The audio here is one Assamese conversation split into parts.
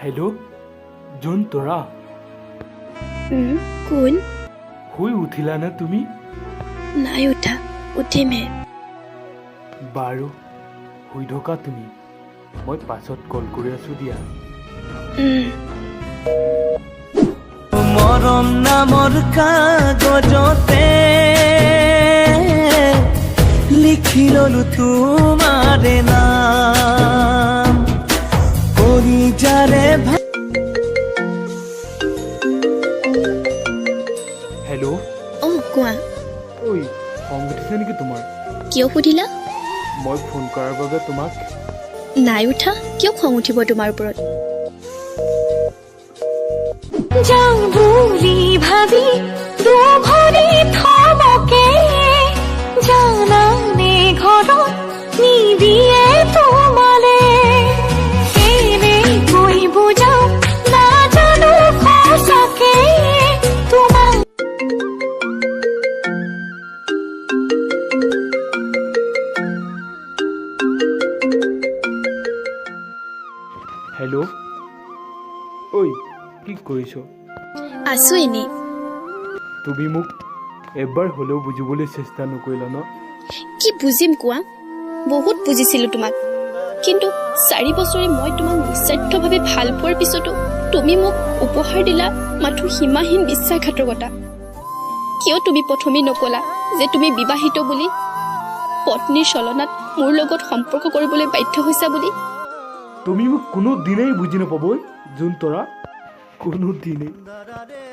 হেল্ল' জোন তৰা। কোন? শুই উঠিলা নে তুমি? নাই উঠা, উঠিমহে। বাৰু, শুই থকা তুমি, মই পাছত কল কৰি আছো দিয়া। মৰম নামৰ কাগজতে লিখি ললো তোমাৰে নাম কলিজাৰে। হেল্ল'। অঁ, কোৱা। ঐ, খং উঠিছে নেকি তোমাৰ? কিয় সুধিলা? মই ফোন কৰাৰ বাবে তোমাক। নাই উঠা, কিয় খং উঠিব তোমাৰ ওপৰত? যাওঁ বুলি ভাবি দুভৰি থমকে, জানানে ঘৰত নিদিয়ে তোমালে। কেনেকৈ বুজাওঁ নাজানো সঁচাকে তোমাক। হেল্ল', ঐ, কি কৰিছ? আছো এনেই। তুমি মোক এবাৰ হ'লেও বুজিবলৈ চেষ্টা নকৰিলা ন? কি বুজিম কোৱা? বহুত বুজিছিলো তোমাক, কিন্তু 4 বছৰে মই তোমাক নিস্বাৰ্থভাৱে ভাল পোৱাৰ পিছতো তুমি মোক উপহাৰ দিলা মাথো সীমাহীন বিশ্বাসঘাতকতা। কিয় তুমি প্ৰথমেই নকলা যে তুমি বিবাহিত বুলি, পত্নীৰ ছলনাত মোৰ লগত সম্পৰ্ক কৰিবলৈ বাধ্য হৈছা বুলি? তুমি মোক কোনো দিনেই বুজি নাপাব ঐ জোন তৰা, কোনো দিনেই,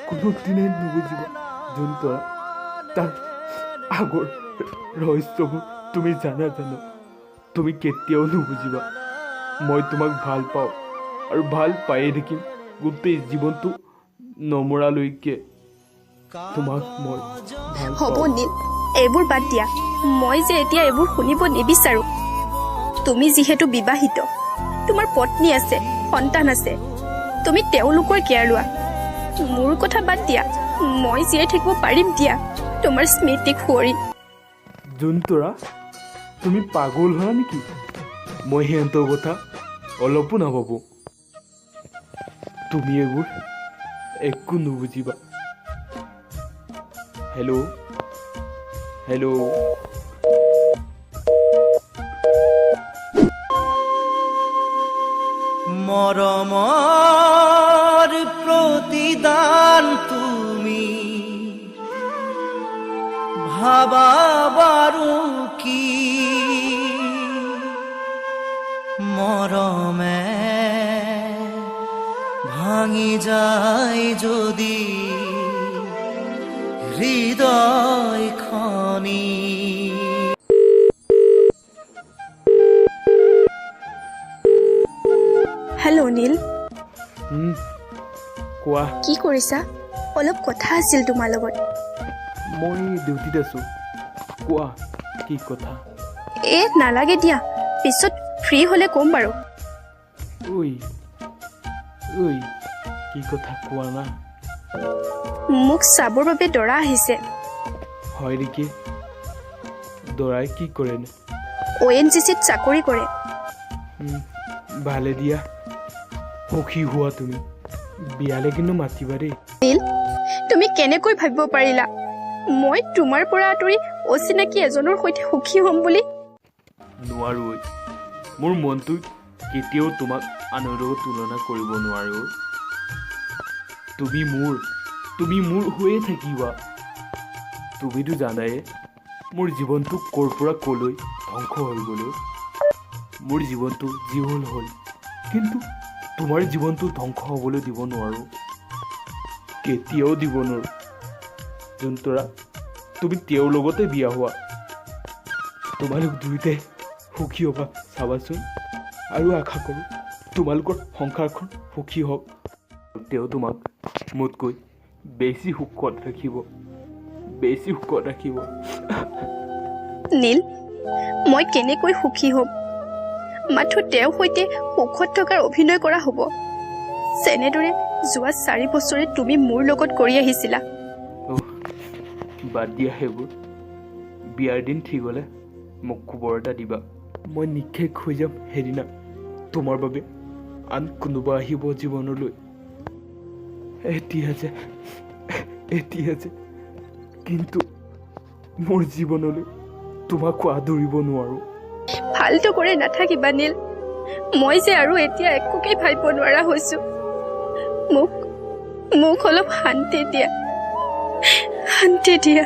কোনো দিনেই নুবুজিবা জোন তৰা। তাৰ আগৰ ৰহস্যবোৰ তুমি জানা জানো? তুমি কেতিয়াও নুবুজিবা। মই তোমাক ভাল পাওঁ আৰু ভাল পায়ে থাকিম গোটেই জীৱনটো নমৰালৈকে। তোমাক মই ভাল হ'ব। পাওঁ। নীল, এইবোৰ বাদ দিয়া। মই যে এতিয়া এইবোৰ শুনিব নিবিচাৰো। তুমি যিহেতু বিবাহিত, তোমাৰ পত্নী আছে, সন্তান আছে, তুমি তেওঁলোকৰ কেয়াৰ লোৱা। মোৰ কথা বাদ দিয়া। মই জীয়াই থাকিব পাৰিম দিয়া তোমাৰ স্মৃতিক সুঁৱৰি। জোনতৰা, তুমি পাগল হলা নেকি? মই সিহঁতৰ কথা অলপো নাভাবোঁ। তুমি এইবোৰ একো নুবুজিবা। Hello, hello. মৰমৰ প্ৰতিদান তুমি ভাবা বাৰু কি? মৰমে ভাঙি যায় যদি হৃদয় খনি। হেল্ল' নীল। কোৱা। কি কৰিছা? অলপ কথা আছিল তোমাৰ লগত। মই ডিউটিত আছোঁ, কোৱা কি কথা? এ নালাগে দিয়া, পিছত ফ্ৰী হ'লে ক'ম বাৰু। ঐ ঐ, কি কথা কোৱা না। মোক চাবৰ বাবে দৰা আহিছে। হয় নেকি? দৰাই কি কৰেনো? অ'এনজিচিত চাকৰি কৰে। ভালে দিয়া, সুখী হোৱা তুমি। বিয়ালে কিন্তু মাতিবা দেই। নীল, তুমি কেনেকৈ ভাবিব পাৰিলা মই তোমাৰ পৰা আঁতৰি অচিনাকি এজনৰ সৈতে সুখী হ'ম বুলি? নোৱাৰো ঐ, মোৰ মনটো কেতিয়াও তোমাক আনৰ লগত তুলনা কৰিব নোৱাৰে ঐ। তুমি মোৰ, তুমি মোৰ হৈয়ে থাকিবা। তুমিতো জানায়ে মোৰ জীৱনটো ক'ৰ পৰা ক'লৈ ধ্বংস হৈ গ'ল ঐ। মোৰ জীৱনটো যি হ'ল হ'ল, কিন্তু তোমাৰ জীৱনটো ধ্বংস হ'বলৈ দিব নোৱাৰোঁ, কেতিয়াও দিব নোৱাৰোঁ। জোনতৰা, তুমি তেওঁৰ লগতে বিয়া হোৱা। তোমালোক দুয়োটাই সুখী হ'বা চাবাচোন। আৰু আশা কৰোঁ তোমালোকৰ সংসাৰখন সুখী হওক। তেওঁ তোমাক মোতকৈ বেছি সুখত ৰাখিব, বেছি সুখত ৰাখিব। নীল, মই কেনেকৈ সুখী হ'ম? মাথো তেওঁৰ সৈতে সুখত থকাৰ অভিনয় কৰা হ'ব, যেনেদৰে যোৱা 4 বছৰে তুমি মোৰ লগত কৰি আহিছিলা। অহ, বাদ দিয়া সেইবোৰ। বিয়াৰ দিন ঠিক হ'লে মোক খবৰ এটা দিবা। মই নিঃশেষ হৈ যাম, সেইদিনা তোমাৰ বাবে আন কোনোবা আহিব জীৱনলৈ। এতিয়া যে কিন্তু মোৰ জীৱনলৈ তোমাকো আদৰিব নোৱাৰোঁ। ফাল্টু কৰি নাথাকিবা নীল। মই যে আৰু এতিয়া একোকেই ভাবিব নোৱাৰা হৈছো। মোক অলপ শান্তি দিয়া, শান্তি দিয়া।